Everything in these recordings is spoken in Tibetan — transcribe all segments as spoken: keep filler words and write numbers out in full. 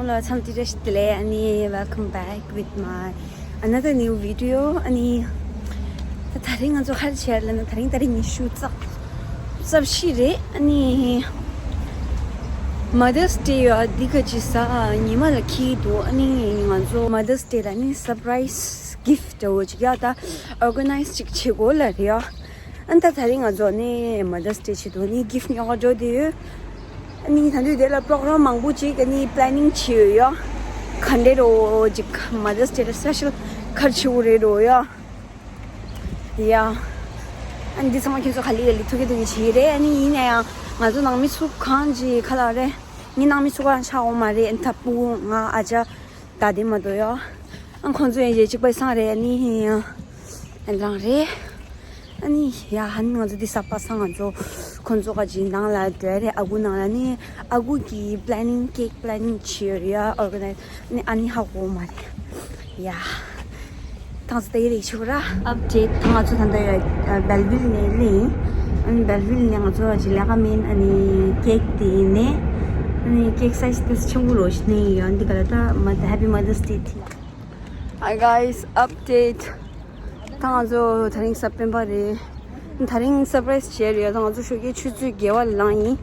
ལ་འཚམས་འདྲི་བཀྲ་ཤིས་བདེ་ལེགས། ཨ་ནི་welcome back with my another new video. ཨ་ནི་ད་དེ་རིང་ང་ཚོ་ག་རེ་བྱས་ལབ་ན། དེ་རིང་ཏ་རིག་ཉི་ཤུ་རྩ་རྩ་བཞི་རེད། ཨ་ནི་Mother's Day ཡོད། འདི་ག་ཅི་ས་ཉི་མ་ལ་འཁེལ་འདུག་ཨ་ནི་ང་ཚོ་Mother's Day ལ་ནི་surprise gift འདྲ་བོ་ཅིག་ཡ་ད་organize ཅིག་བྱེད་དགོས་ལབ་རེད་ཡ། ཨ་ནི་ད་དེ་རིང་ང་ཚོ་ནི་Mother's Day ཆེད་དུ་ནི་gift ཉོ་ག་འགྲོ་བསྡད་ཡོད། ཨ་ནི་ད་དུས་དེ་ལ་program མང་པོ་ཅིག་ཨ་ནི་planning བྱས་ཡོད་ཡ། ག་འདྲ་རོ་ཅིག་Mother's Day ལ་special ག་རེ་བྱེད་དགོས་རེད་རོ་ཡ། ཡ། ཨ་ནི་འདི་ཚང་མ་ཁྱོད་ཚོ་ག་ལེ་ག་ལེ་ཐུག་གི་ཐུག་གི་བྱེད་རེད། ཨ་ནི་ཡིན་ན་ཡང་ང་ཚོ་ནང་མི་ཚོ་གང་ཅིག་ག་ལབ་རེད། ངའི་ནང་མི་ཚོ་གང་ཆགས་འོང་མ་རེད། ཨ་ནི་ད་སྤུ་གུ་ང་ཨ་ཅག་ད་དེ་མ་གཏོགས་ཡ། ཨ་ཁོང་ཚོ་ཡང་གཅིག་པ་སང་རེད། ཨ་ནི་ཡང་ཨ་རང་རེད། ཨ་ནི་ཡ་ཧན་ང་ཚོ་འདི་ས་པ་སང་ང་ཚོ་ཁོང་ཚོ་ག་ཅིག་ནང་ལ་འགྲོ་རེད། ཨ་ཁུ་ནང་ལ་ནི་ཨ་ཁུ་གི་planning cake planning བྱས་ཡོད་ཡ། organize ནི་ཨ་ནི་ཧ་གོ་མ་རེད་ཡ། ཐང་སྟེ་རེ་ཆུ་ར། update ང་ཚོ་ད་ལྟ་ཡ་Belleville ནས་ལེན། ཨ་ནི་Belleville ནས་ང་ཚོ་ཅི་ལས་ཀ་མིན། ཨ་ནི་cake དེ་ནས་ཨ་ནི་cake size དེ་ཆུང་ངུ་རོ་ཞིག་ནས་ཡོད། འདི་ག་ལ་ད་མ་ད་Happy Mother's Day དེ། Hi guys, update. ད་ང་ཚོ་དེ་རིང་གཟའ་སྤེན་པ་རེད། དེ་རིང་surprise བྱས་རེད། ད་ང་ཚོ་ཞོགས་ཀའི་ཆུ་ཚོད་བརྒྱད་པ་ལ་ལངས་ཡིན།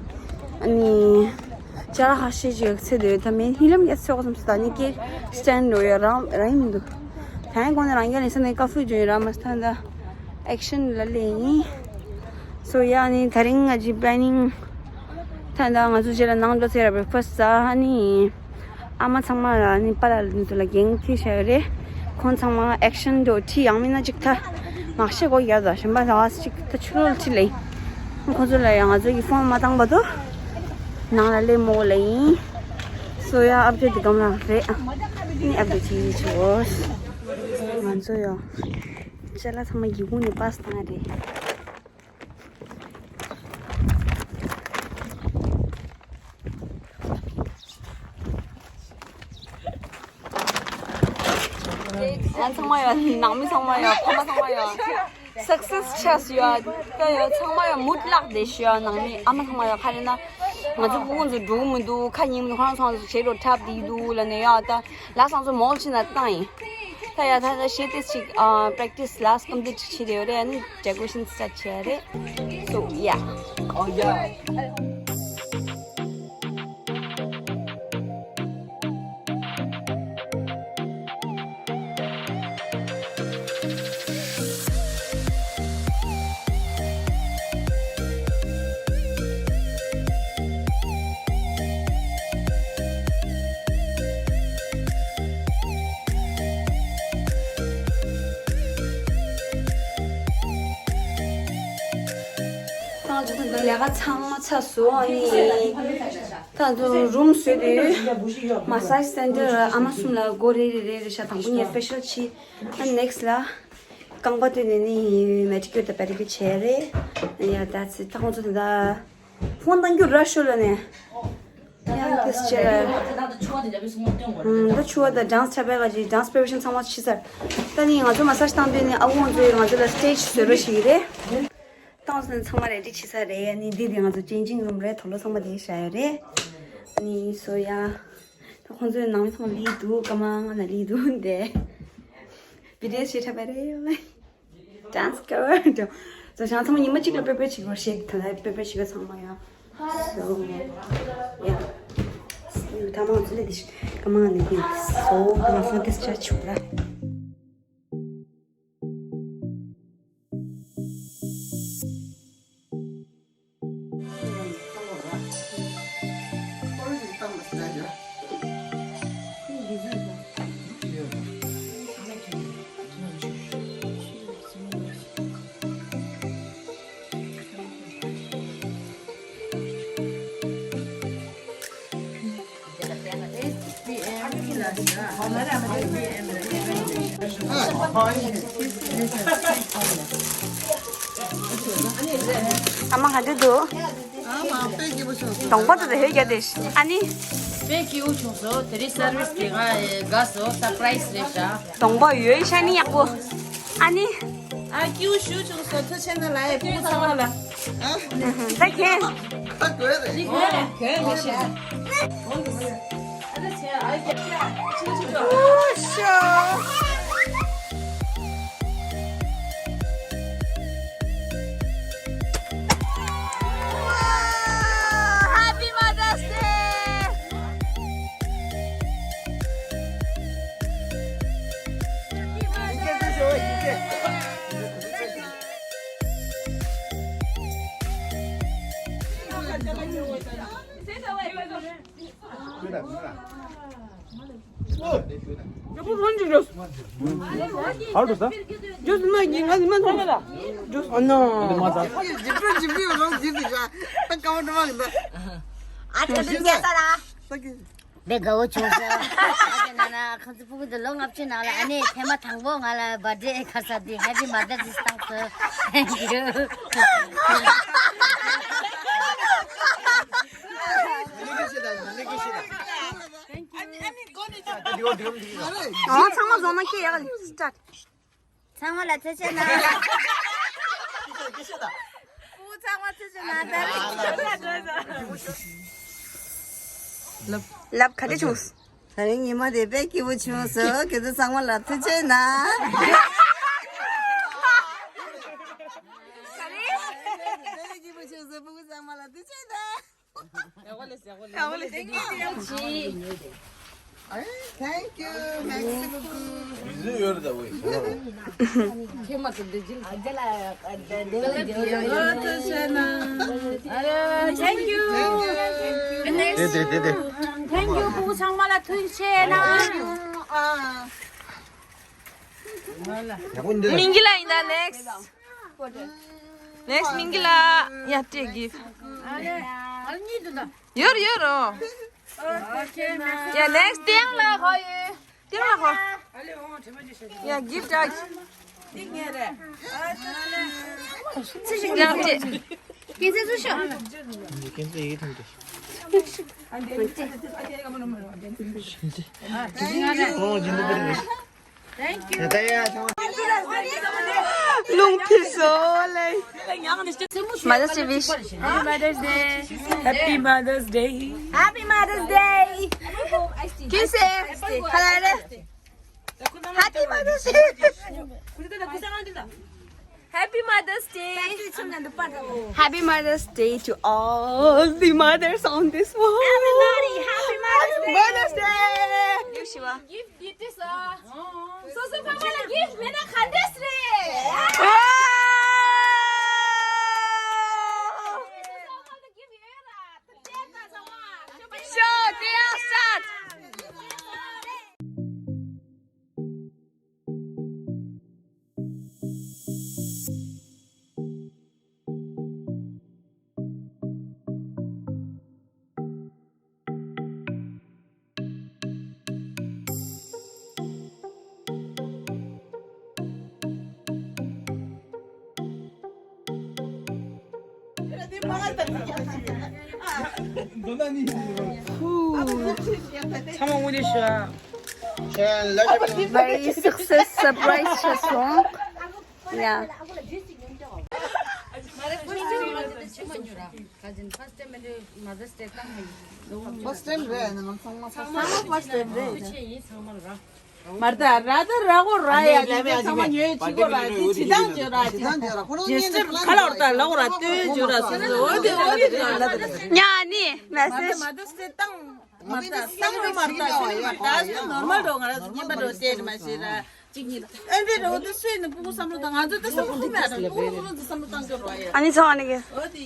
ཨ་ནི། ཅ་ལག་ཁ་ཤས་ཅིག་ཚེ་འདོད་ད་མེད། ཧི་ལམ་གྱི་ཚེ་བ་སམ་སི་ད་ནི་ཀེ་སི་ཊེན་ཌི་རོ་ཡ་རང་རང་མི་འདུག་ད་ཡང་གོང་ནས་རང་རྒྱལ་ལས་ས་ནས་ཀ་ཧྥུ་ཇོན་ར་མ་སི་ཐ་ད་ཨེག་ཤན་ལ་ལས་ཡིན། སོ་ཡ་ནི་དེ་རིང་ང་ཅི་པ་ལ་ནིང་ད་ད་ང་ཚོ་རྗེས་ལ་ནང་འགྲོ་ཚེ་ར་བྷེག་ཕ་སི་ཊི་ཟ། ཨ་ནི་ཨ་མ་ཚང་མ་ལ་ནི་པ་ལ་ནི་ཚོ་ལ་འགན་ཁྱེར་བཞག་ཡོད་རེད། ཁོང་ཚང་མ་ཨེག་ཤན་འགྲོ་ཁྲི་ཡང་མིན་ན་ཅིག་ད་མ་ཤེས་གོ་ཡ་ད་གཞན་པ་ཟ་བ་ཅིག་ད་ཆུ་ལོག་ཁྲི་ལེ། ཁོ་ཚོ་ལ་ཡང་ང་ཚོ་གི་ཕོན་མ་བཏང་བར་དུ་ནང་ལ་སླེབས་མོ་ལ་ཡིན། སོ་ཡ་ཨབ་ཌེཊ་འདི་གམ་ལ་རེད། ནི་ཨབ་ཌེཊ་བྱེད་ཀྱི་ཆོག་ང་ཚོ་ཡང་ཅ་ལག་ཚང་མ་སྒེའུ་ཁུང་ནས་པ་སི་བཏང་རེད། ང་ཚང་མ་ཡང་ནང་མི་ཚང་མ་ཡང་ཕ་མ་ཚང་མ་ཡང་སག་སེ་སི་ཆགས་སུ་ཡ། ད་ཡང་ཚང་མ་ཡང་མུ་ཌི་བརླག་བསྡད་ཤག་ཡ། ནང་མི་ཨ་མ་ཚང་མ་ཡང་ག་རེ་ན་ང་ཚོ་སྤུ་གུ་ཚོ་འགྲོ་གི་མི་འདུག་ཁ་ཉན་མི་འདུག་ཁོ་རང་ཚོ་ང་ཚོ་བྱེད་རོགས་འཁྲབ་བསྡད་འདུག་ལབ་ནས་ཡ། ད་ལ་སང་ཚོ་མོལ་ཕྱིན་ན་བཏང་ཡིན། ད་ཡ་ད་ད་ཤེ་ཏིས་ཅིག་ཨ་པྲེག་ཊིས་ལ་སི་ཀམ་པི་ལིཊ་ཅིག་བྱེད་དེ་ཡོད་རེད། ཨ་ནི་ཌེ་ཀོ་རེ་ཤན་སི་ཊར་ཊི་བྱས་རེད། སོ་ཡ། ད་ང་ཚོ་ད་ལས་ཀ་ཚང་མ་ཚར་སོང་། ཨ་ནི་ད་ང་ཚོ་རུམ་བཟོས་ཏེ་ཡོད། མ་སཱ་ཇི་སེན་ཊར་ཨ་མ་གསུམ་ལ་སྒོ་རེ་རེ་རེ་རེ་བཞག་དང་པོ་ངས་སི་པེ་ཤལ་བྱས། ཨ་ནེག་སི་ལ་རྐང་པ་བཏོན་ནས་ནི་མེ་ཊི་ཀིའུར་དང་པེ་ཌི་ཀིའུར་བྱས་རེད། ཡ་ད་ཚེ་ད་ཁོང་ཚོ་ད་ད་ཕོན་བཏང་རྒྱུ་ར་ཤོར་ལ་ནས། ཡང་ཏིས་ཅེ་ལ། ད་ཆུ་བ་དང་ཌན་སི་འཁྲབ་པའི་ག་ཅིག་ཌན་སི་པི་རི་པ་རེ་ཤན་ཚང་མ་བྱས་ཚར། ད་ནི་ང་ཚོ་མ་སཱ་ཇི་བཏང་དུས་ནི་ཨ་ཁུ་ང་ཚོས་ང་ཚོ་ལ་སི་ཊེ་ཇི་བཟོས་རོགས་ཞུས་རེད། ཏང་སན་ཚང་མ་རེ་ཌི་བྱས་ཚར་རེད། ནི་འདི་དེ་ང་ཚོ་ཅེན་ཇིང་རུམ་རེད། དུག་ལོག་ཚང་མ་དེ་བཞག་ཡོད་རེད། ནི་སོ་ཡ། ད་ཁོང་ཚོའི་ནང་མི་ཚང་མ་ལི་འདུག་ཀ་མ་ང་ན་ལི་འདུག་འདི། བི་ཌི་ཨེས་ཞེ་འཁྲབ་པ་རེད། ཌན་སི་ཀ་བར་འགྲོ། ཚོ་ཞང་ཚང་མ་ཉི་མ་གཅིག་ལ་པེ་པེ་བྱེད་དགོས་ཤེས་ད་ལ་པེ་པེ་བྱེད་དགོས་ཚང་མ་ཡ། སོ་ཡ། ད་མང་ཚོ་ལས་དེ་ཀ་མ་ནི་དེ་སོ་ཀ་མ་སོ་དེ་ཆ་ཆུ་ར། ཨ་མ་ག་འདྲ་འདུག་གདོང་པ་དེ་ཧེ་རྒྱ་དེ། ཨ་ནི། དཔེ་སྐྱིད་པོ་བྱུང་སོང་། དེ་རིང་སར་བིས་དེ་ང་དགའ་སོང་། སར་པ་རའི་སི་རེད་ཤག་གདོང་པ་ཡོད་ཤ་ནི་ཡག་པོ། ཨ་ནི། ཨ་སྐྱིད་པོ་ཞུ་བྱུང་སོང་། ཐུགས་ཆེ་ན་ལ་ཡ་ཕྲུ་གུ་ཚང་མ་ལ། ད་ཁྱེད། ད་གོས་རེད། གོས་གོས་མི་ཤེས། Happy Mother's Day! དཔེ་དགའ་བོ་བྱུང་སོང་། ཨ་ཅེ་ན་ན་ཁོང་ཚོ་ཕྲུ་གུ་དེ་ལོ་ལྔ་བཅུ་ནང་ལ་ཨ་ནེ་ཐེངས་མ་དང་པོ་ང་ལ་བར་ཌེ་ཁ་ས་དེ་Happy Mother's Day བཏང་སོང་། Thank you. ཨ་ཚང་མ་བཟང་ན་ཁྱེད་ཡག་ལ་སི་ཊར། ཚང་མ་ལ་ཐུགས་རྗེ་གནང་། ཕྲུ་གུ་ཚང་མ་ཐུགས་རྗེ་གནང་། ད་རེས་ལབ་ག་འདྲ་བྱུང་། ད་རིང་ཉི་མ་དེ་དཔེ་སྐྱིད་པོ་བྱུང་སོང་། ཁྱེད་ཚོ་ཚང་མ་ལ་ཐུགས་རྗེ་གནང་། དཔེ་སྐྱིད་པོ་བྱུང་སོང་། ཕྲུ་གུ་ཚང་མ་ལ་ཐུགས་རྗེ་གནང་། Thank you, Mexico. Thank you. Thank you. ཕྲུ་གུ་ཚང་མ་ལ་ཐུགས་རྗེ་གནང་། མིང་གི་ལ་ཡིན་ད་next. Next མིང་གི་ལ་ཡ་ཏྲེ་gift. ཡོར་ཡོར་རོ། ཡ་next ཏེང་ལ་ཧོ་ཡོ། ཏེང་ལ་ཧོ། ཡ་gift ཨ། ཏེང་ངེ་རེ། ཡ་ཏྲེ། ཀན་སེ་སུ་ཤོ། ཀན་སེ་ཡི་ཐུང་ཏེ། Thank you. རླུང་འཕུར་སོང་ལེ། Mother's Day wish. Happy Mother's Day. Happy Mother's Day. Happy Mother's Day. ཀན་སེ། ཁ་ལ་རེ། Happy Mother's Day. Happy Mother's Day. Happy Mother's Day to all the mothers on this world. Everybody, happy Mother's Day. Mother's Day. Give Shiva. Give this, uh, so, so, Papa, give me the hundred. Wow. Sure, they are sad. Very success surprise ཆེ་སོང་། Yeah. First time རེད། ང་ཚང་མ་first time། ཚང་མ་first time རེད། མར་ད་ར་ད་ར་གོ་ར་ཡ། ཚང་མ་ཉོས་ཅི་གོ་ར། ཅི་ཅི་ཏང་ཅོ་ར། ཅི་ཏང་ཅོ་ར། ཁོ་རང་ཉིད་ཀ་ལོར་ད་ལོག་ར་ཏོ་ཅོ་ར། སོ་སོ་འོ་དེ་འོ་དེ་ལ་ད། ཉ་ནི་message། མར་ད་ཏང་མར་ད་ཏང་ར་མར་ད་ཡ་ད་སོ་normal་རོ། ང་ར་ཉིན་པ་རོ་ཏེ་མ་ཤེས་ར། གཅིག་གཉིས། ཨེ་འདྲ་རེད། འོ་དེ་སུས་ནི་ཕྲུ་གུ་བསམ་བློ་བཏང་། ང་ཚོ་དེ་བསམ་བློ་ཁུར་མེད་རེད། ཕྲུ་གུ་ཚོ་བསམ་བློ་བཏང་ཆོག་རོགས་ཡ། ཨ་ནི་ཚང་མ་ནི་གི། འོ་དེ་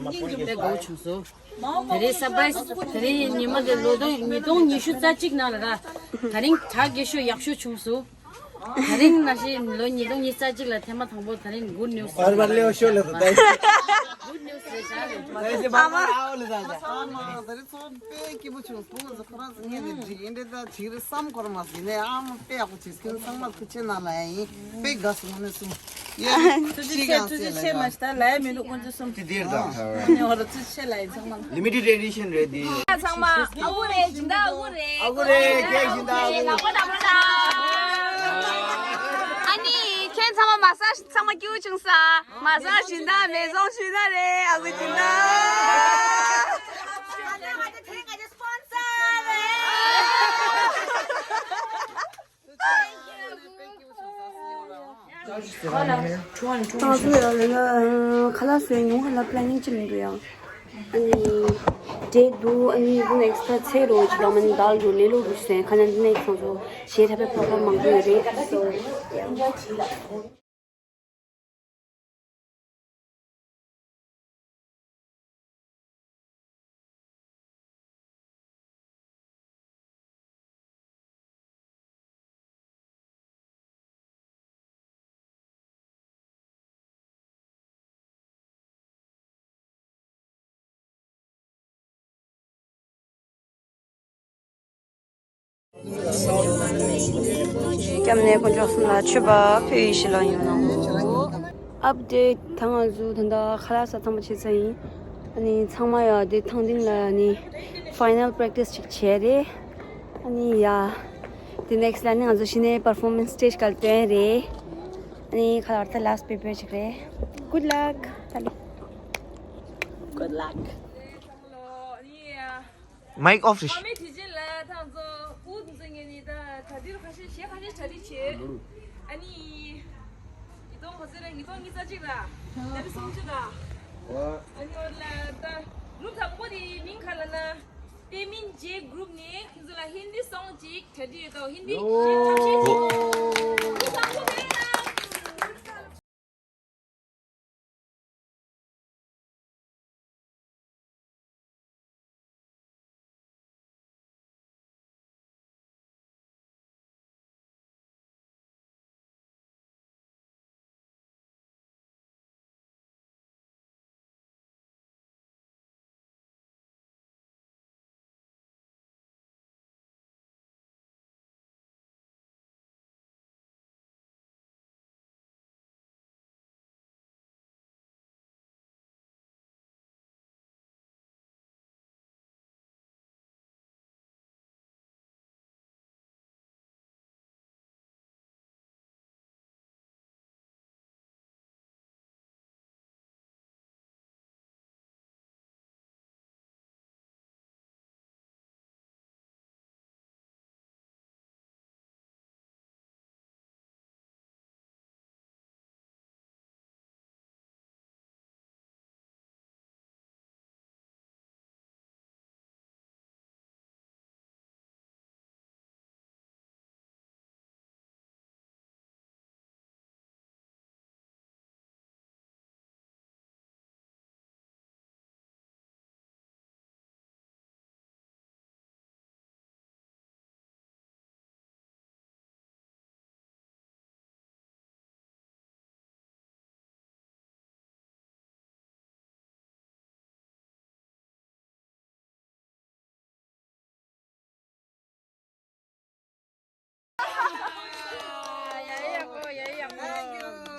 སྙིང་རྗེ་དཔེ་དགའ་བོ་བྱུང་སོང་། དེ་རིང་surprise། དེ་རིང་ཉི་མ་དེ་ལོ་དང་ཉིས་སྟོང་ཉི་ཤུ་རྩ་གཅིག་ནང་ལ་ར། ད་རིང་གྲ་རྒྱས་ཤོས་ཡག་ཤོས་བྱུང་སོང་། ད་རིང་ནང་བཞིན་ལོ་ཉིས་སྟོང་ཉི་ཤུ་རྩ་གཅིག་ལ་ཐེངས་མ་དང་པོ་ད་རིང་good news། བར་བར་ལེའོ་ཤོ་ལ་ད། Good news་རེད་ཤག་རེད། ད་ཨ་མ། ཨ་མ་ད་རིང་ཚོ་དཔེ་སྐྱིད་པོ་བྱུང་སོང་། ཁོ་རང་ཚོ་ངས་ནི་འགྲིག་ཡིན་འདྲེ་ད་བྱིག་རེ་བསམ་སྐོར་མ་ཟིན་ནས། ཨ་མ་དཔེ་ཡག་པོ་བྱེད། ཁྱེད་ཚང་མ་ཐུགས་རྗེ་གནང་ལ་ཡིན། དཔེ་དགའ་སོང་ནས་གསུངས། ཡ་ཐུགས་རྗེ་ཆེ། ཐུགས་རྗེ་ཆེ། མ་ཤི་ད་ལ་ཡ་མི་འདུག་ཁོང་ཚོ་གསུམ། དེ་དེར་དང་། ཨ་ནི་ང་ལ་ཐུགས་རྗེ་ཆེ་ལ་ཡིན་ཚང་མ་ལ། Limited edition རེད་དེ། ཚང་མ་ཨ་ཁུ་རེད། སྦྱིན་བདག་ཨ་ཁུ་རེད། ཨ་ཁུ་རེད། ཁྱེད་སྦྱིན་བདག་ཨ་ཁུ་རེད། ལག་པ་བརྡབ་རོགས་གནང་། ཨ་ནི་ཁྱེད་ཚང་མ་massage ཚང་མ་སྐྱིད་པོ་བྱུང་ས། massage སྦྱིན་བདག་maison སྦྱིན་བདག་རེད། ཨ་ཁུ་སྦྱིན་བདག། Sponsor རེད། ང་ཚོ་ཡང་ལས་ཀ་ཁ་ལག་བཟོས་ཉུང་ཁ་ལག་པི་ལེ་ནིང་ཅི་མི་འདུག་ཡང་། ཨ་ནི་འབྲས་འདུག་ཨ་ནི་ཨེག་སི་ཊ་ར་ཚལ་རོ་ཅིག་ལ་མ་ནི་དལ་འདུག་ལས་སླ་པོ་འདུག་ཟེར་ཁ་ན་འདི་ནས་ཚོང་ཚོ་ཞེ་དྲག་པའི་ཕོར་པ་མང་པོ་ཡོད་རེད། སོ་ཡང་། སྐྱབས་གནས་དཀོན་མཆོག་གསུམ་ལ་མཆོད་པ་ཕུལ་ཡི་ཞིག་ལ་ཡིན་ནོ། ཨབ་ཌེཊ། ད་ང་ཚོ་ད་ལྟ་ཁ་ལག་ཟ་ཚང་མ་བྱས་ཚར་ཡིན། ཨ་ནི་ཚང་མ་ཡ་དེ་ཐང་སྟེང་ལ་ཨ་ནི་ཕའི་ནལ་པེ་རེག་ཊི་སི་ཅིག་བྱས་རེད། ཨ་ནི་ཡ་དེ་ནེག་སི་ཊི་ལ་ནི་ང་ཚོ་གཞི་ནས་པར་ཕོར་མན་སི་སི་ཊེ་ཇི་སྒང་ལ་སྟོན་རེད། ཨ་ནི་ཁ་ལག་ད་ལཱ་སི་ཊི་པེ་པར་ཅིག་རེད། Good luck. Good luck. མའིག་ཨོཕ་རེད། མ་མེད་དུས་ཆེན་ལ་ཐང་ཚོ་ཨུ་ཚོ་ངེད་གཉིས་ད་གྲ་སྒྲིག་ཁ་ཤས་གཞས་ཁ་ཤས་གྲ་སྒྲིག་བྱས། ཨ་ནི་ཉིས་སྟོང་གོ་ཚོད་ལ་ཉིས་སྟོང་ཉི་ཤུ་རྩ་གཅིག་ལ་ད་རེས་སུམ་ཅུ་ལ། ཨ་ནི་འོ་ལ་ད་གུ་རུབ་དང་པོ་དེ་མིང་ག་ལ་ན་པེ་མིན་ཇེ་གུ་རུབ་ནས་ཁྱེད་ཚོ་ལ་ཧིན་དི་སོང་ཅིག་གྲ་སྒྲིག་ཡོད་དོ། ཧིན་དི་ཞིག་ཐབས་ཤེས་ཞིག་གུ་རུབ་དང་པོ་དེ་ལ།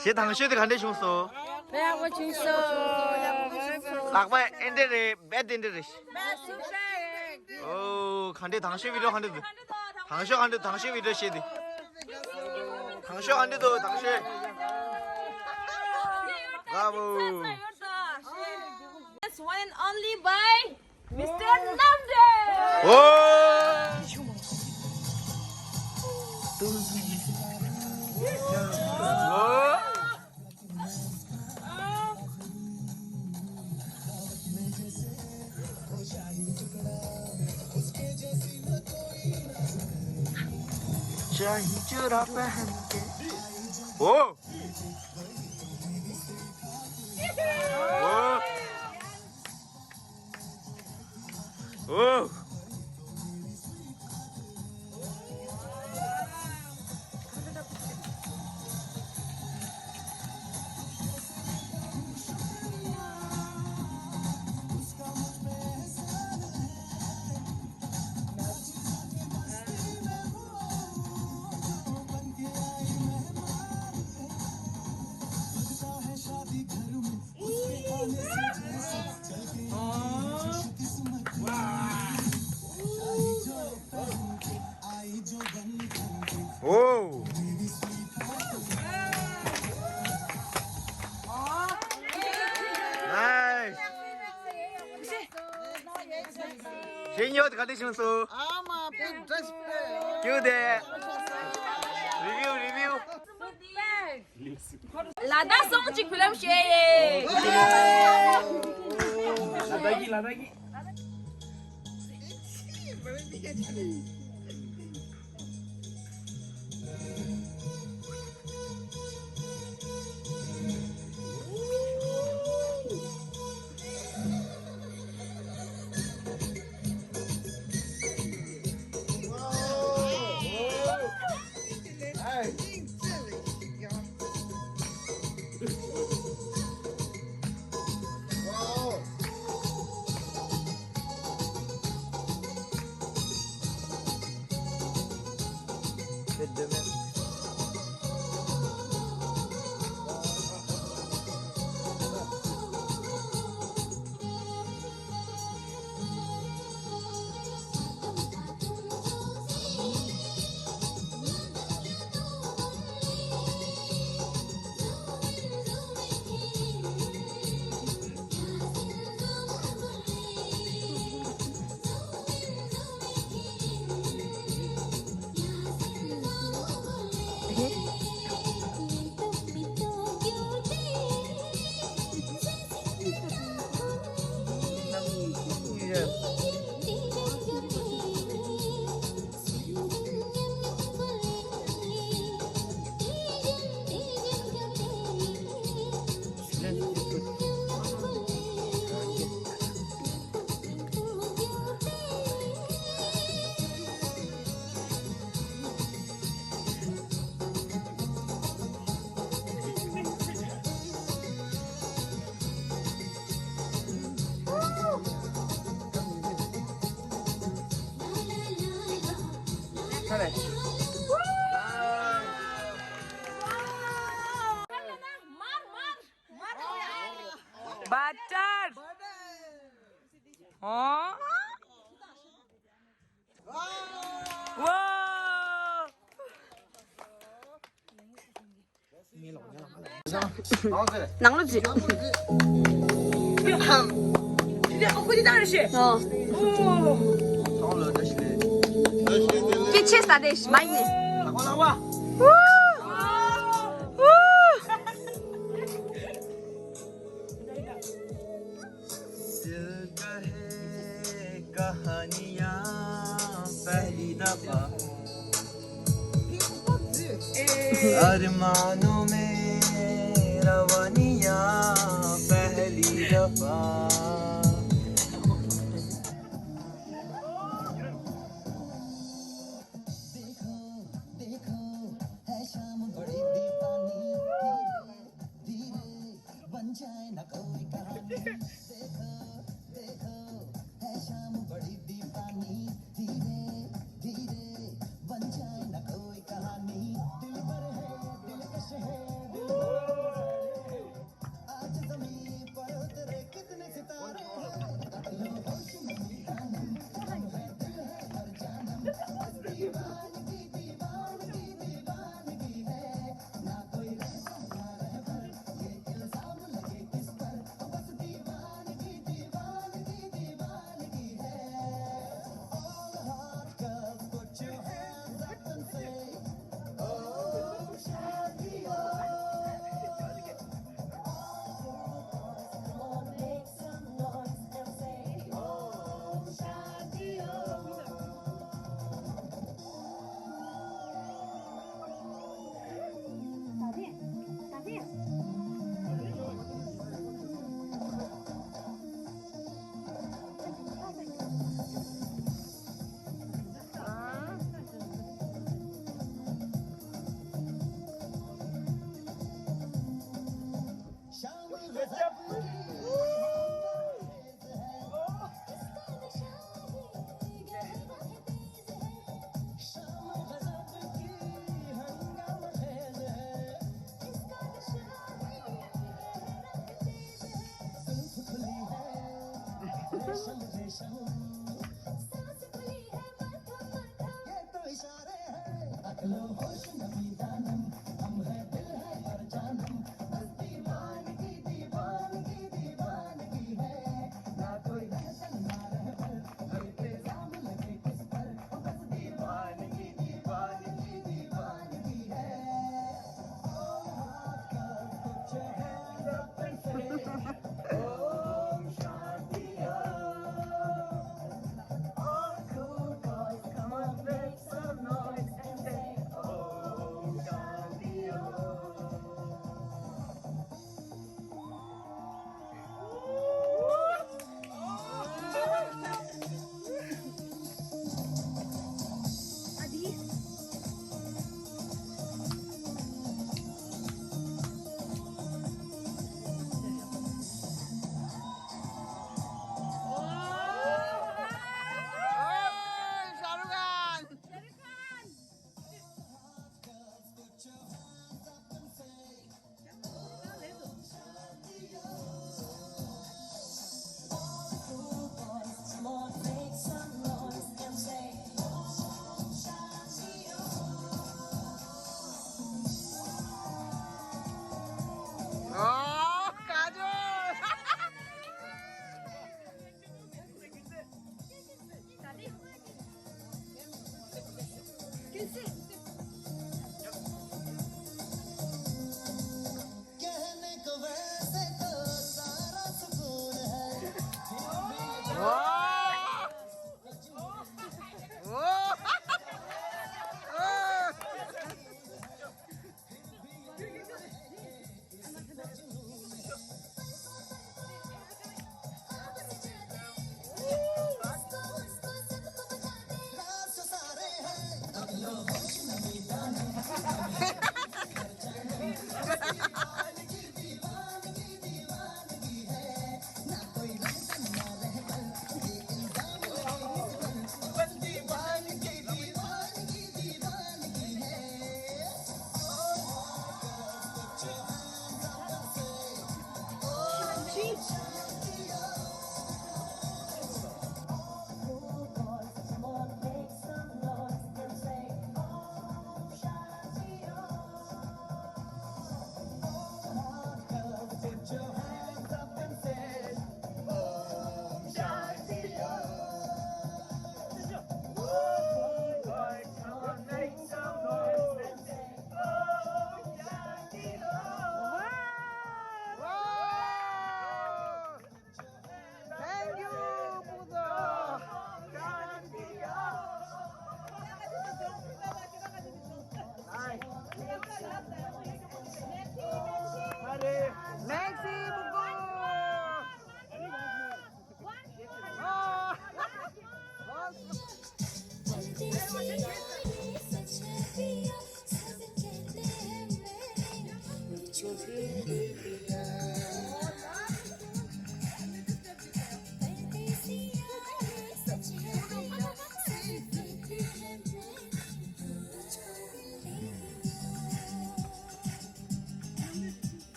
གཞས་དང་ཤོས་དེ་ག་འདྲས་བྱུང་སོང་། དཔེ་ཡག་པོ་བྱུང་སོང་། ལག་པ་ཨེ་འདྲས་རེད། རྦད་དེ་འདྲས་རེད། ཨོ། ག་འདྲས། དང་ཤོས་བི་ཌི་ཡོ་ག་འདྲས་འདུག་དང་ཤོས་ག་འདྲས། དང་ཤོས་བི་ཌི་ཡོ་བཤད་དེ། དང་ཤོས་ག་འདྲས་འདུག་དང་ཤོས། Bravo. That's one and only by Mister Namdeo. ཨོ། ཨོ། चाहे चोरा पहन के। ओ। ओ। ओ। Oh. Nice. Senior, ག་འདྲ་བྱུང་སོང་། I'm a big dress player. Cute. Review, review. ལ་དྭགས་སོང་གཅིག་ཕུལ་ལམ་བཤད་ཡེ། ལ་དྭགས་ཀྱི་ལ་དྭགས་ཀྱི། Butter. ཨོ། ཝོ། ནང་ལོགས་ཅིག་ཨོ། སྐད་ཆེ་ས་དེ་མ་ཡིན་ནི། दिल कहे कहानियां पहली दफा, अरमानों में रवानियां पहली दफा। देखो, देखो, है शाम बड़ी दीवानी। धीरे, धीरे, बन जाए ना कोई कहानी। देखो, देखो, है शाम बड़ी दीवानी। धीरे, धीरे, बन जाए ना कोई कहानी। दिलबर है, दिलकश है, दिल आज जमीन पर उतरे कितने सितारे हैं। अकलो होश नहीं जानम, हम है दिल है हर जानम। बस दीवानगी, दीवानगी, दीवानगी है। ना कोई रहता ना रहबर, ये इल्जाम लगे किस पर। बस दीवानगी, दीवानगी, दीवानगी है। All heart girls, put your hands up and say, "Oh, शादी ओ।" All heart girls, come on, make some noise and say, "Oh, शादी ओ।"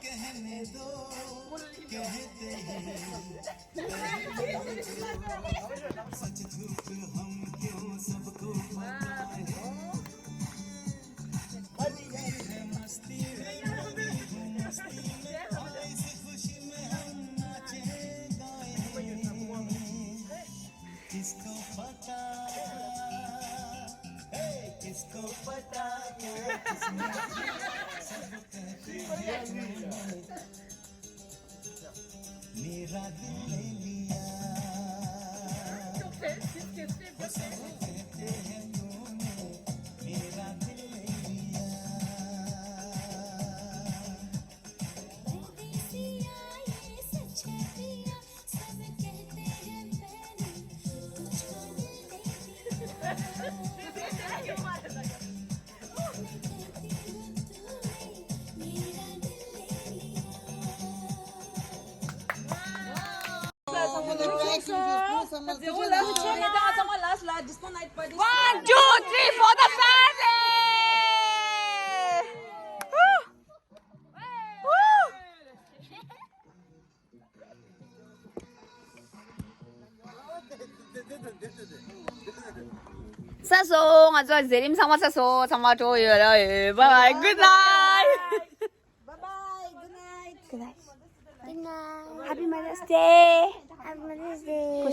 कहने दो, कहते ही सच झूठ हम क्यों सबको पता है। मस्ती में, मस्ती में, इस खुशी में हम नाचे गाए। किसको पता, हे, किसको पता क्या किस्मत है, सब कहते हैं तूने मेरा दिल ले लिया। वो सब कहते हैं तूने मेरा दिल ले लिया। परदेसिया, ये सच है पिया, सब कहते हैं मैंने तुझको दिल दे दिया। मैं कहती हूँ तूने मेरा दिल ले लिया। One, two, three for the family! Woo! Woo! ས་སོ་ང་ཚོ་མཛད་རིམ་ཚང་མ་ས་སོ་ཚང་མ་གྲོགས་ཡོད་ར་ཡོད། Bye bye, good night. Bye bye, good night. Good night. Good night. Happy Mother's Day. Happy Mother's Day.